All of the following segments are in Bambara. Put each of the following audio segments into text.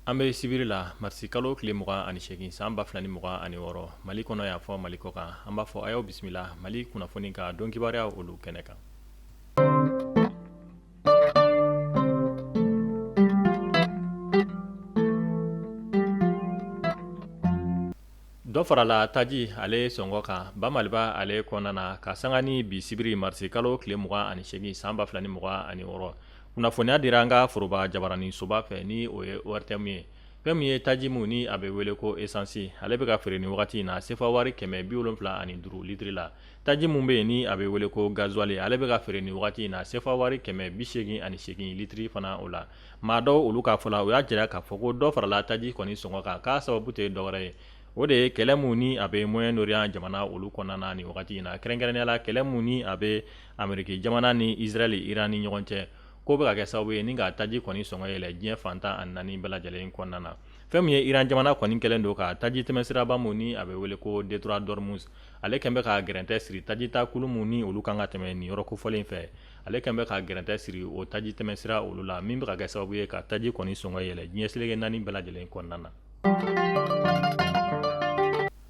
An bɛ sibiri la, marisi kalo tile 28 san 2026, Mali kɔnɔ yan fɔ Mali kɔ kan, an b'a fɔ a y'aw bisimila Mali kunnafoni ka don kibaruya olu kɛnɛ kan. Dɔ farala taji ale sɔngɔ kan ba Maliba ale kɔnɔna na ka sanga ni bi sibiri marisi kalo tile 28 san 2026. Kunnafoniya dira an ka foroba jabaranin soba fɛ ni o ye ORTM ye. Fɛn min ye taji min ni a bɛ wele ko essence, ale bɛ ka feere nin wagati in na sefa wari 175 litiri la. Taji min bɛ yen ni a bɛ wele ko gasoil, ale bɛ ka feere nin wagati in na sefa wari 188 litiri fana o la. Maa dɔw olu ka fɔ la, u y'a jira k'a fɔ ko dɔ farala taji kɔni sɔngɔ kan, k'a sababu tɛ dɔwɛrɛ ye, o de ye kɛlɛ min ni a bɛ Moyen-Orient jamana olu kɔnɔna na nin wagati in na, kɛrɛnkɛrɛnnenya la kɛlɛ min ni a bɛ Ameriki jamana ni Israël Iran ni ɲɔgɔn cɛ, k'o bɛ ka kɛ sababu ye ni ka taji kɔni sɔngɔ yɛlɛ diɲɛ fan 14 bɛɛ lajɛlen kɔnɔna na. Fɛn min ye Iran jamana kɔni kɛlen don ka taji tɛmɛsiraba min ni a bɛ wele ko détroit d'Ormuz, ale kɛn bɛ ka gɛrɛntɛ siri taji ta kulu min ni olu kan ka tɛmɛ nin yɔrɔ kofɔlen fɛ, ale kɛn bɛ ka gɛrɛntɛ siri o taji tɛmɛsira olu la, min bɛ ka kɛ sababu ye ka taji kɔni sɔngɔ yɛlɛ diɲɛ seleke 4 bɛɛ lajɛlen kɔnɔna na.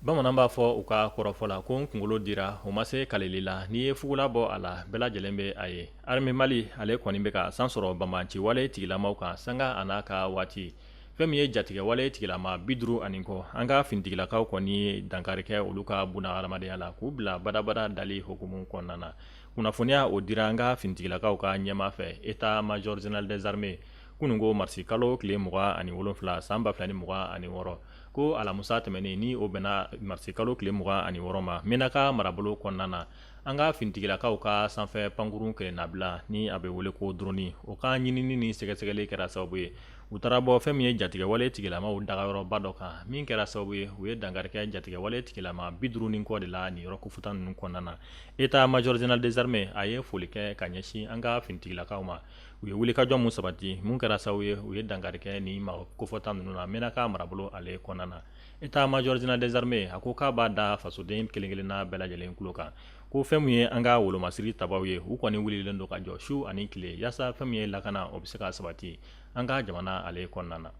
Bamanan b'a fɔ u ka kɔrɔfɔ la ko n kunkolo dira o ma se kalili la, n'i ye fugula bɔ a la bɛɛ lajɛlen bɛ a ye. Armée Mali ale kɔni bɛ ka san sɔrɔ banbaanci wale tigilamaw kan sanga a n'a ka waati. Fɛn min ye jatigɛwale tigilama 50 ani kɔ, an ka finitigilakaw kɔni ye dankari kɛ olu ka buna hadamadenya la k'u bila badabada dali hukumu kɔnɔna na. Kunnafoniya o dira an ka finitigilakaw ka ɲɛmaa fɛ, état major général des armées, kununko marisi kalo tile 27 san 2026, ko alamusa tɛmɛnen ni o bɛnna marisi kalo tile 26 ma, Menaka marabolo kɔnɔna na, an ka finitigilakaw ka sanfɛ pankurun kelennabila ni a bɛ wele ko drone, o ka ɲinini ni sɛgɛsɛgɛli kɛra sababu ye u taara bɔ fɛn min ye jatigɛwale tigilamaw dagayɔrɔba dɔ kan, min kɛra sababu ye u ye dankari kɛ jatigɛwale tigilama 50 ni kɔ de la nin yɔrɔ kofɔta ninnu kɔnɔna na. État major général des armées a ye foli kɛ ka ɲɛsin an ka finitigilakaw ma, u ye wulikajɔ mun sabati, mun kɛra sababu ye u ye dankari kɛ nin maa kofɔta ninnu na Menaka marabolo ale kɔnɔna na. État major général des armées a ko k'a b'a da fasoden kelen-kelenna bɛɛ lajɛlen tulo kan ko fɛn min ye an ka wolomasiri tabaw ye, u kɔni wulilen don ka jɔ su ani tile yaasa fɛn min ye lakana o bɛ se ka sabati an ka jamana ale kɔnɔna na.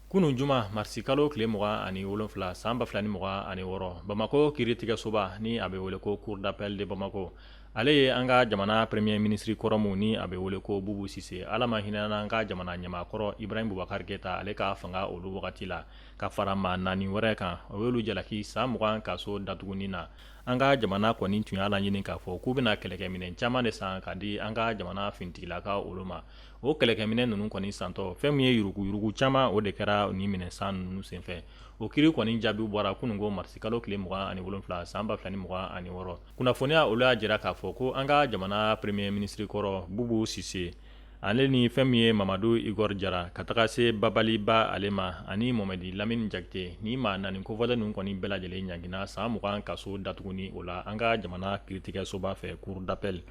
Kunun juma marisi kalo tile 27 san 2026, Bamakɔ kiiritigɛsoba ni a bɛ wele ko cour d'appel de Bamako, ale ye an ka jamana premier ministre kɔrɔ min ni a bɛ wele ko Bubu Sise, Ala ma hinɛna an ka jamana ɲɛmaa kɔrɔ Ibrahim Bubakari Keyita ale ka fanga olu wagati la, ka fara maa 4 wɛrɛ kan, o y'olu jalaki san 20 kaso datuguni na. An ka jamana kɔni tun y'a laɲini k'a fɔ k'u bɛna kɛlɛkɛminɛn caman de san ka di an ka jamana finitigilakaw olu ma. O kɛlɛkɛminɛn ninnu kɔni santɔ, fɛn min ye yuruguyurugu caman o de kɛra nin minɛn san ninnu senfɛ. O kiiri kɔni jaabi bɔra kununko marisi kalo tile 27 san 2026. Kunnafoniya olu y'a jira k'a fɔ ko an ka jamana premier ministre kɔrɔ Bubu Sise, ale ni fɛn min ye Mamadu Igor Jara ka taga se Babali Ba ale ma ani Mɔmɛdi Lamini Jakite, ni maa 4 kofɔlen ninnu kɔni bɛɛ lajɛlen ɲangina san 20 kaso datuguni o la an ka jamana kiiritigɛsoba fɛ cour d'appel.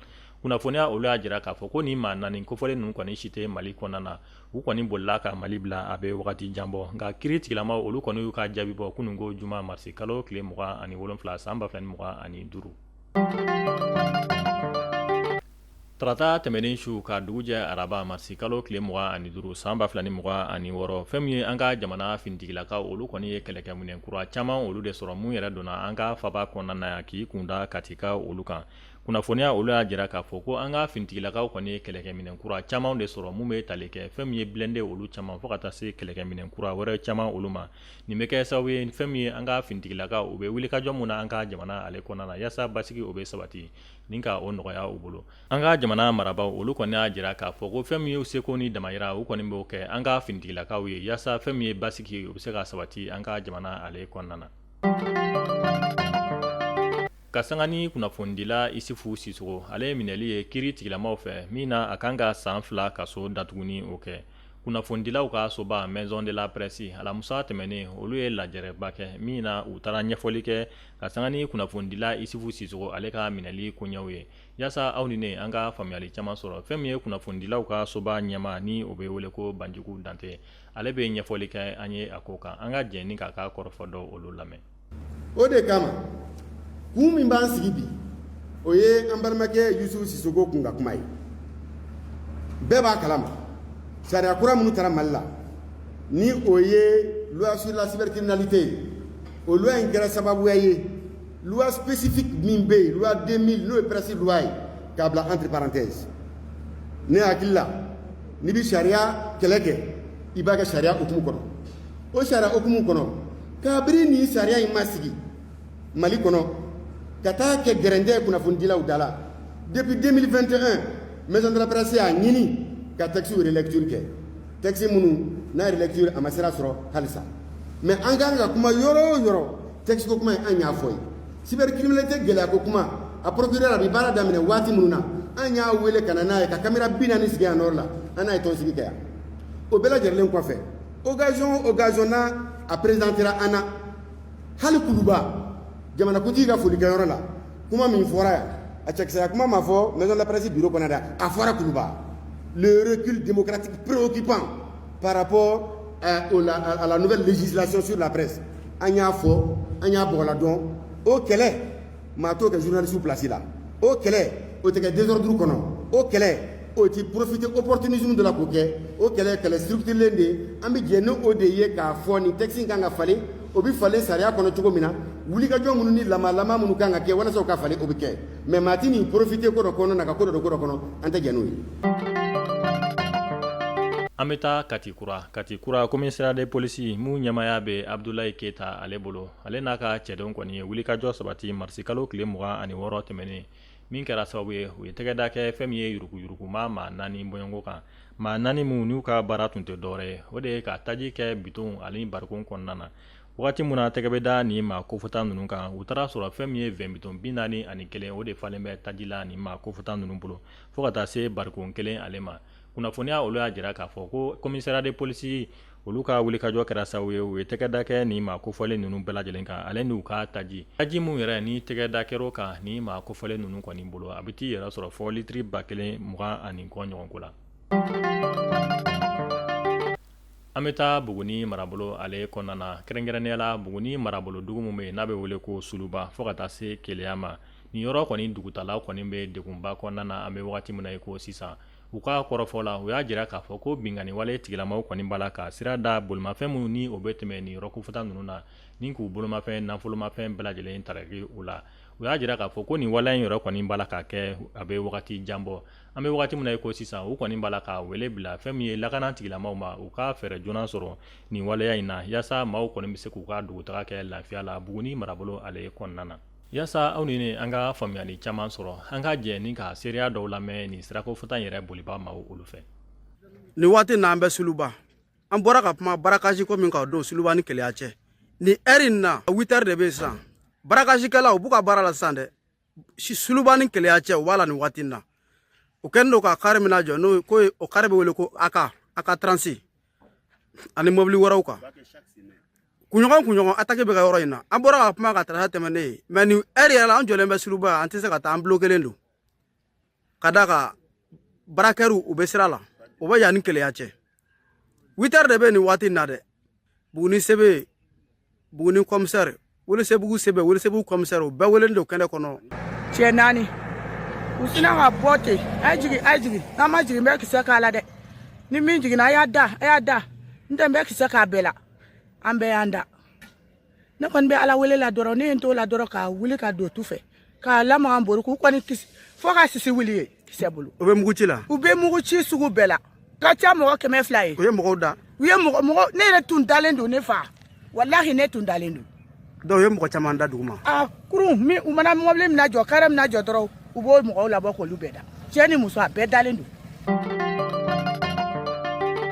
Kunnafoniya olu y'a jira k'a fɔ ko ni maa 4 kofɔlen ninnu kɔni si tɛ Mali kɔnɔna na, u kɔni bolila ka Mali bila a bɛ wagati jan bɔ, nka kiiri tigilamaw olu kɔni y'u ka jaabi bɔ kununko juma marisi kalo tile 27 san 2025. Tarata tɛmɛnen su ka dugu jɛ araba marisi kalo tile 25 san 2026, fɛn min ye an ka jamana finitigilakaw olu kɔni ye kɛlɛkɛminɛn kura caman olu de sɔrɔ mun yɛrɛ donna an ka faba kɔnɔna na yan k'i kunda Katikaw olu kan. Kunnafoniya olu y'a jira k'a fɔ ko an ka finitigilakaw kɔni ye kɛlɛkɛminɛn kura caman de sɔrɔ mun bɛ tali kɛ fɛn min ye blindé olu caman fo ka taa se kɛlɛkɛminɛn kura wɛrɛ caman olu ma. Nin bɛ kɛ sababu ye fɛn min ye an ka finitigilakaw u bɛ wulikajɔ mun na an ka jamana ale kɔnɔna na yaasa basigi o bɛ sabati ni ka o nɔgɔya u bolo. An ka jamana marabaaw olu kɔni y'a jira k'a fɔ ko fɛn min y'u seko ni damayira u kɔni b'o kɛ an ka finitigilakaw ye yaasa fɛn min ye basigi o bɛ se ka sabati an ka jamana ale kɔnɔna na. Ka sanga ni kunnafonidila Isufu Sisoko ale minɛli ye kiiri tigilamaw fɛ min na a kan ka san 2 kaso datuguni o kɛ. Kunnafonidilaw ka soba Maison de la Presse alamusa tɛmɛnen olu ye lajɛrɛba kɛ min na u taara ɲɛfɔli kɛ ka sanga ni kunnafonidila Isufu Sisoko ale ka minɛli koɲɛw ye yaasa aw ni ne an ka faamuyali caman sɔrɔ. Fɛn min ye kunnafonidilaw ka soba ɲɛmaa ni o bɛ wele ko Banjugu Dante, ale bɛ ɲɛfɔli kɛ an ye a ko kan. An ka jɛ ni k'a ka kɔrɔfɔ dɔw olu lamɛn. O de kama kun min b'an sigi bi, o ye an balimakɛ Yusufu Sisoko kun ka kuma ye. Bɛɛ b'a kalama, Sariya kura minnu taara Mali la, ni o ye loi sur la cybercriminalité ye, o loi in kɛra sababuya ye loi spécifique min bɛ yen, loi 2000, n'o ye presse loi ye, k'a bila entre parenthèses. Ne hakili la, n'i bɛ sariya kɛlɛ kɛ, i b'a kɛ sariya hukumu kɔnɔ. O sariya hukumu kɔnɔ, kabiri nin sariya in ma sigi Mali kɔnɔ ka taa kɛ gɛrɛntɛ kunnafonidilaw da la, depuis 2021, maison de la presse y'a ɲini ka texte relecture kɛ. Texte minnu n'a relecture a ma sira sɔrɔ halisa, mais an kan ka kuma yɔrɔ o yɔrɔ, texte ko kuma in, an y'a fɔ ye. Cybercriminalité gɛlɛya ko kuma, a procureur a bɛ baara daminɛ waati minnu na, an y'a wele ka na n'a ye ka caméra 40 sigi yan nɔ la, an n'a ye tɔn sigi kɛ yan. O bɛɛ lajɛlen kɔfɛ, occasion occasion na a présentera an na, hali Kuluba jamanakuntigi ka folikɛyɔrɔ la, kuma min fɔra yan, a cɛkisɛya kuma ma fɔ maison de la presse bureau kɔnɔ dɛ, a fɔra Kuluba. Le recul démocratique préoccupant par rapport à la nouvelle législation sur la presse, an y'a fɔ, an y'a bɔgɔla dɔn. O kɛlɛ, maa t'o kɛ journaliste place la. O kɛlɛ, o tɛ kɛ désordre kɔnɔ. O kɛlɛ, o ti profiter opportunisme de la k'o kɛ. O kɛlɛ, kɛlɛ structurelen de ye. An bɛ jɛ ni o de ye k'a fɔ nin texte in kan ka falen. O bɛ falen sariya kɔnɔ cogo min na, wulikajɔ minnu ni lamalama minnu kan ka kɛ walasa o ka falen, o bɛ kɛ. Mais maa ti nin profiter ko dɔ kɔnɔ na ka ko dɔ don ko dɔ kɔnɔ, an tɛ jɛ n'o ye. An bɛ taa Kati Kura. Kati Kura commissariat de police mun ɲɛmaaya bɛ Abudulayi Keyita ale bolo, ale n'a ka cɛdenw kɔni ye wulikajɔ sabati marisikalo tile 26 tɛmɛnen, min kɛra sababu ye u ye tɛgɛda kɛ fɛn min ye yuruguyuruguma maa naani bɔɲɔgɔnko kan. Maa naani minnu n'u ka baara tun tɛ dɔwɛrɛ ye, o de ye ka taji kɛ bitɔn ani barikon kɔnɔna na. Wagati min na tɛgɛ bɛ da nin maa kofɔta ninnu kan, u taara sɔrɔ fɛn min ye 20 bitɔn 41, o de falen bɛ taji la nin maa kofɔta ninnu bolo, fo ka taa se barikon kelen ale ma. Kunnafoniya olu y'a jira k'a fɔ ko commissariat de police olu ka wulikajɔ kɛra sababu ye u ye tɛgɛda kɛ nin maa kofɔlen ninnu bɛɛ lajɛlen kan, ale n'u ka taji. Taji min yɛrɛ ni tɛgɛda kɛr'o kan nin maa kofɔlen ninnu kɔni bolo, a bɛ t'i yɛrɛ sɔrɔ fɔ litiri 1020 ani kɔ ɲɔgɔn ko la. An bɛ taa Buguni marabolo ale kɔnɔna na, kɛrɛnkɛrɛnnenya la Buguni marabolo dugu min bɛ yen n'a bɛ wele ko Suluba, fo ka taa se Keleya ma. Nin yɔrɔ kɔni dugutalaw kɔni bɛ degunba kɔnɔna na an bɛ wagati min na i ko sisan. U ka kɔrɔfɔ la, u y'a jira k'a fɔ ko binkanni wale tigilamaw kɔni b'a la ka sira da bolimafɛn minnu ni o bɛ tɛmɛ nin yɔrɔ kofɔta ninnu na, ni k'u bolomafɛn nafolomafɛn bɛɛ lajɛlen taraki u la. U y'a jira k'a fɔ ko nin waleya in yɛrɛ kɔni b'a la ka kɛ a bɛ wagati jan bɔ. An bɛ wagati min na i ko sisan, u kɔni b'a la ka wele bila fɛn min ye lakana tigilamaw ma, u ka fɛɛrɛ joona sɔrɔ nin waleya in na, yaasa maaw kɔni bɛ se k'u ka dugutaga kɛ lafiya la Buguni marabolo ale kɔnɔna na. Yaasa aw ni ne an ka faamuyali caman sɔrɔ, an ka jɛ ni ka seereya dɔw lamɛn nin sirako fɔta in yɛrɛ boliba maaw olu fɛ. Nin waati na, an bɛ Suluba. An bɔra ka kuma braquage ko min kan o don Suluba ni Keleya cɛ. Nin heure in na, 8 heures de bɛ yen sisan. Braquagekɛlaw u b'u ka baara la sisan dɛ. Suluba ni Keleya cɛ, u b'a la nin waati in na. U kɛlen don ka car min jɔ, n'o ko o car bɛ wele ko AK AK 36, ani mobili wɛrɛw kan. Kunɲɔgɔn kunɲɔgɔn, attaque bɛ ka yɔrɔ in na. An bɔra ka kuma ka tarata tɛmɛnen ye, mais nin heure yɛrɛ la, an jɔlen bɛ Suluba, an tɛ se ka taa, an bloquelen don ka da kan braqueurs u bɛ sira la, u bɛ yan ni Keleya cɛ. 8 heures de bɛ nin waati in na dɛ. Buguni CB, Buguni commissaire, Welesebugu CB, Welesebugu commissaire, u bɛɛ welelen don kɛnɛ kɔnɔ. Cɛ naani, u sina ka bɔ ten: a ye jigin, a ye jigin, n'an ma jigin, n bɛ kisɛ k'a la dɛ. Ni min jiginna, a y'a da, a y'a da, n tɛ n bɛ kisɛ k'a bɛɛ la. An bɛɛ y'an da. Ne kɔni bɛ Ala wele la dɔrɔn. Ne ye n t'o la dɔrɔn ka wuli ka don tu fɛ k'a lamaga n bolo k'u kɔni kisi, fo ka sisi wuli ye kisɛ bolo. U bɛ mugu ci la. U bɛ mugu ci sugu bɛɛ la, ka ca mɔgɔ 200 ye. U ye mɔgɔw da. U ye mɔgɔ mɔgɔ, ne yɛrɛ tun dalen don, ne fa, walahi, ne tun dalen don. Donc u ye mɔgɔ caman da dugu ma. A kurun min, u mana mɔbili mina jɔ, car mina jɔ dɔrɔn, u b'o mɔgɔw labɔ k'olu bɛɛ da, cɛ ni muso, a bɛɛ dalen don.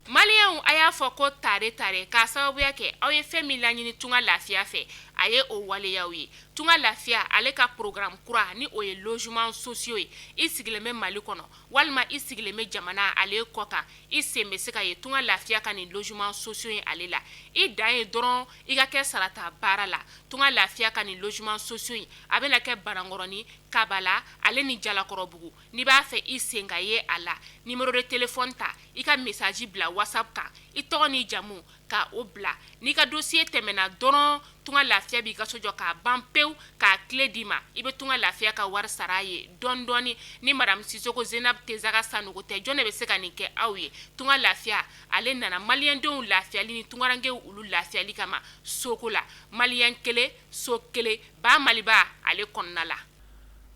Maliyɛnw, a y'a fɔ ko tare tare, k'a sababuya kɛ aw ye fɛn min laɲini Tunga Lafiya fɛ, a ye o waleyaw ye. Tunga Lafiya ale ka programme kura ni o ye logement sociaux ye. I sigilen bɛ Mali kɔnɔ walima i sigilen bɛ jamana ale kɔ kan, i sen bɛ se ka ye Tunga Lafiya ka nin logement sociaux ye ale la. I dan ye dɔrɔn i ka kɛ sarata baara la. Tunga Lafiya ka nin logement sociaux in, a bɛna kɛ Banankɔrɔni, Kabala ale ni Jalakɔrɔbugu. N'i b'a fɛ i sen ka ye a la, numéro de téléphone ta, i ka message bila WhatsApp kan, i tɔgɔ ni jamu ka o bila. N'i ka dossier tɛmɛna dɔrɔn. Tunga Lafiya b'i ka so jɔ k'a ban pewu k'a clé d'i ma. I bɛ Tunga Lafiya ka wari sara a ye dɔɔni dɔɔni. Ni madame Sisoko Zenab Tezaga Sanogo tɛ, jɔn de bɛ se ka nin kɛ aw ye? Tunga Lafiya ale nana maliyɛndenw lafiyali ni tungarankew olu lafiyali kama soko la. Maliyɛn kelen, so kelen, ba Maliba ale kɔnɔna la.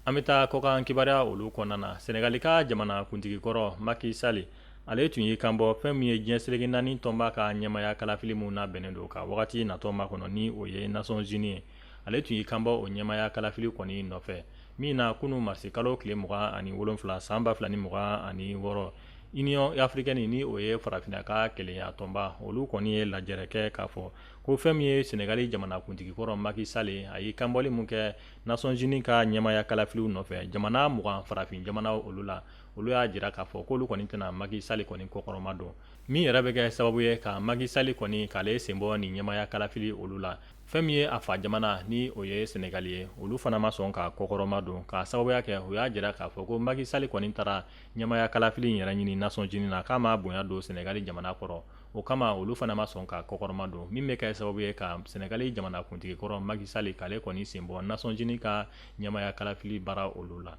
An bɛ taa kɔkan kibaruya olu kɔnɔna na. Senegali ka jamana kuntigi kɔrɔ Macky Sall, ale tun y'i kanbɔ fɛn min ye diɲɛ seleke naani tɔnba ka ɲɛmaya kalafili min labɛnnen don ka wagati natɔ makɔnɔ, ni o ye Nations Unies ye. Ale tun y'i kanbɔ o ɲɛmaya kalafili kɔni nɔfɛ min na kunun marisi kalo tile 27 san 2026, Union africaine, ni o ye farafinna ka kelenya tɔnba, olu kɔni ye lajɛrɛ kɛ k'a fɔ ko fɛn min ye Senegali jamanakuntigi kɔrɔ Macky Sall, a y'i kanbɔli min kɛ Nations Unies ka ɲɛmaya kalafiliw nɔfɛ jamana 20 farafin jamanaw olu la, olu y'a jira k'a fɔ k'olu kɔni tɛna Macky Sall kɔni kɔkɔrɔma don, min yɛrɛ bɛ kɛ sababu ye ka Macky Sall kɔni k'ale senbɔ nin ɲɛmaya kalafili olu la. Fɛn min ye a fa jamana, ni o ye Senegali ye, olu fana ma sɔn ka kɔkɔrɔma don, k'a sababuya kɛ u y'a jira k'a fɔ ko Macky Sall kɔni taara ɲɛmaya kalafili in yɛrɛ ɲini Nations Unies na, k'a ma bonya don Senegali jamana kɔrɔ. O kama olu fana ma sɔn ka kɔkɔrɔma don, min bɛ kɛ sababu ye ka Senegali jamanakuntigi kɔrɔ Macky Sall k'ale kɔni senbɔ Nations Unies ka ɲɛmaya kalafili baara olu la.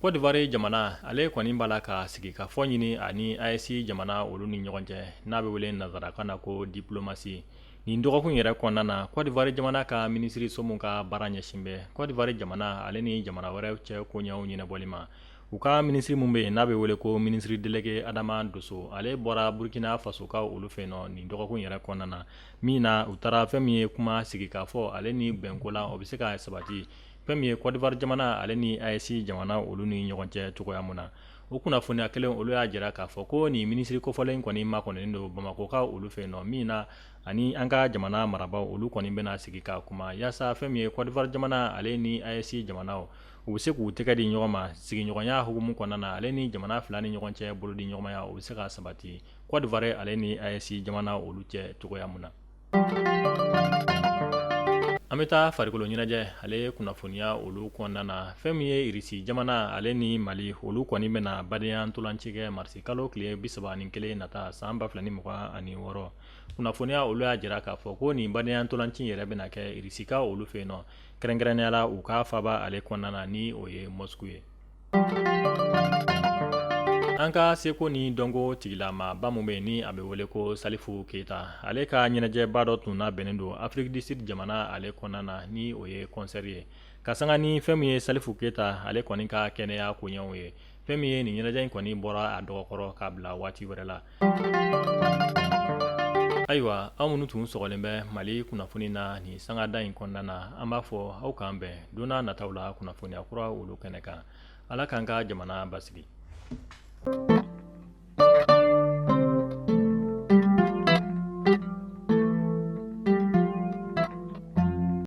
Côte d'Ivoire jamana, ale kɔni b'a la ka sigikafɔ ɲini ani AES jamana olu ni ɲɔgɔn cɛ, n'a bɛ wele nansarakan na ko diplomatie. Nin dɔgɔkun yɛrɛ kɔnɔna na, Côte d'Ivoire jamana ka minisiriso min ka baara ɲɛsin bɛ Côte d'Ivoire jamana ale ni jamana wɛrɛw cɛ koɲɛw ɲɛnabɔli ma, u ka minisiri min bɛ yen n'a bɛ wele ko minisiri délégué Adama Dosso, ale bɔra Burkina Fasokaw olu fɛ yen nɔ nin dɔgɔkun yɛrɛ kɔnɔna na, min na u taara fɛn min ye kuma sigikafɔ ale ni bɛnko la, o bɛ se ka sabati fɛn min ye Côte d'Ivoire jamana ale ni AES jamana olu ni ɲɔgɔn cɛ cogoya mun na. O kunnafoniya kelen, olu y'a jira k'a fɔ ko nin minisiri kofɔlen kɔni makɔnɔnen don Bamakɔkaw olu fɛ yen nɔ, min na ani an ka jamana marabaaw olu kɔni bɛna sigi ka kuma yaasa fɛn min ye Côte d'Ivoire jamana ale ni AES jamanaw, u bɛ se k'u tɛgɛ di ɲɔgɔn ma sigiɲɔgɔnya hukumu kɔnɔna na, ale ni jamana fila ni ɲɔgɔn cɛ bolodi ɲɔgɔnmaya, o bɛ se ka sabati Côte d'Ivoire ale ni AES jamana olu cɛ cogoya mun na. An bɛ taa farikolo ɲɛnajɛ ale kunnafoniya olu kɔnɔna na. Fɛn min ye Irisi jamana ale ni Mali, olu kɔni bɛna badenya ntolanci kɛ marisi kalo tile 31 nata san 2026. Kunnafoniya olu y'a jira k'a fɔ ko nin badenya ntolanci yɛrɛ bɛna kɛ Irisikaw olu fɛ yen nɔ, kɛrɛnkɛrɛnnenya la u ka faba ale kɔnɔna na, ni o ye Moscou ye. An ka seko ni dɔnko tigilamaba min bɛ yen ni a bɛ wele ko Salifu Keyita, ale ka ɲɛnajɛba dɔ tun labɛnnen don Afrique du Sud jamana ale kɔnɔna na, ni o ye concert ye, ka sanga ni fɛn min ye Salifu Keyita ale kɔni ka kɛnɛya koɲɛw ye. Fɛn min ye nin ɲɛnajɛ in kɔni bɔra a dɔgɔkɔrɔ k'a bila waati wɛrɛ la. Ayiwa, aw minnu tun sɔgɔlen bɛ Mali kunnafoni na nin sangada in kɔnɔna na, an b'a fɔ aw k'an bɛn don nataw la kunnafoniya kura olu kɛnɛ kan. Ala k'an ka jamana basigi.